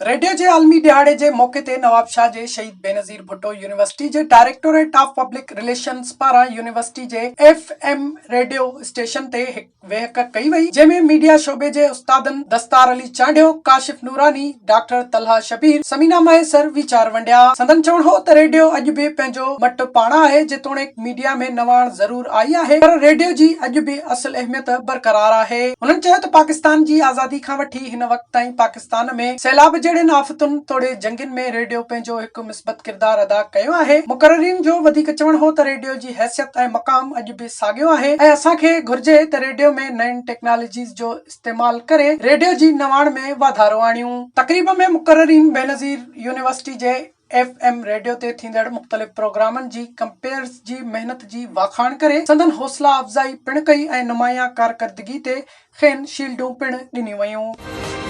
Radio جي عالمي ڏهاڙي جي موقعي تي نوابشاهه جي شهيد بينظير ڀٽو يونيورسٽي جي ڊائريڪٽوريٽ آف پبلڪ رليشنز پاران يونيورسٽي جي ايف ايم ريڊيو اسٽيشن تي هڪ ويهڪ ڪئي وئي، جنهن ۾ ميڊيا شعبي جي استادن دستار علي چانڊيو، ڪاشف نوراني، ڊاڪٽر طلحه شبير، ثمينه مهيسر ويچار ونڊيا. سندن چوڻ هو ته ريڊيو اڄ به پنهنجو مٽ پاڻ آهي، جيتوڻيڪ ميڊيا ۾ نواڻ ضرور آئي آهي پر ريڊيو جي اڄ به اصل اهميت برقرار آهي. هنن چيو ته پاڪستان جي آزادي کان وٺي هن وقت تائين پاڪستان ۾ سيلاب جهڙين آفتن توڙي جنگين ۾ ريڊيو پنهنجو هڪ مثبت ڪردار ادا ڪيو آهي. مقررين جو وڌيڪ چوڻ هو ته ريڊيو جي حيثيت ۽ مقام اڄ به ساڳيو آهي ۽ اسان کي گهرجي ته ريڊيو ۾ نين ٽيڪنالوجيز جو استعمال ڪري ريڊيو جي نواڻ ۾ واڌارو آڻيون. تقريب ۾ مقررين بينظير يونيورسٽي جي ايف ايم ريڊيو تي ٿيندڙ مختلف پروگرامن جي ڪمپيئرز جي محنت جي واکاڻ ڪري سندن حوصلا افزائي پڻ ڪئي ۽ نمايان ڪارڪردگي تي کين شيلڊون پڻ ڏنيون ويون.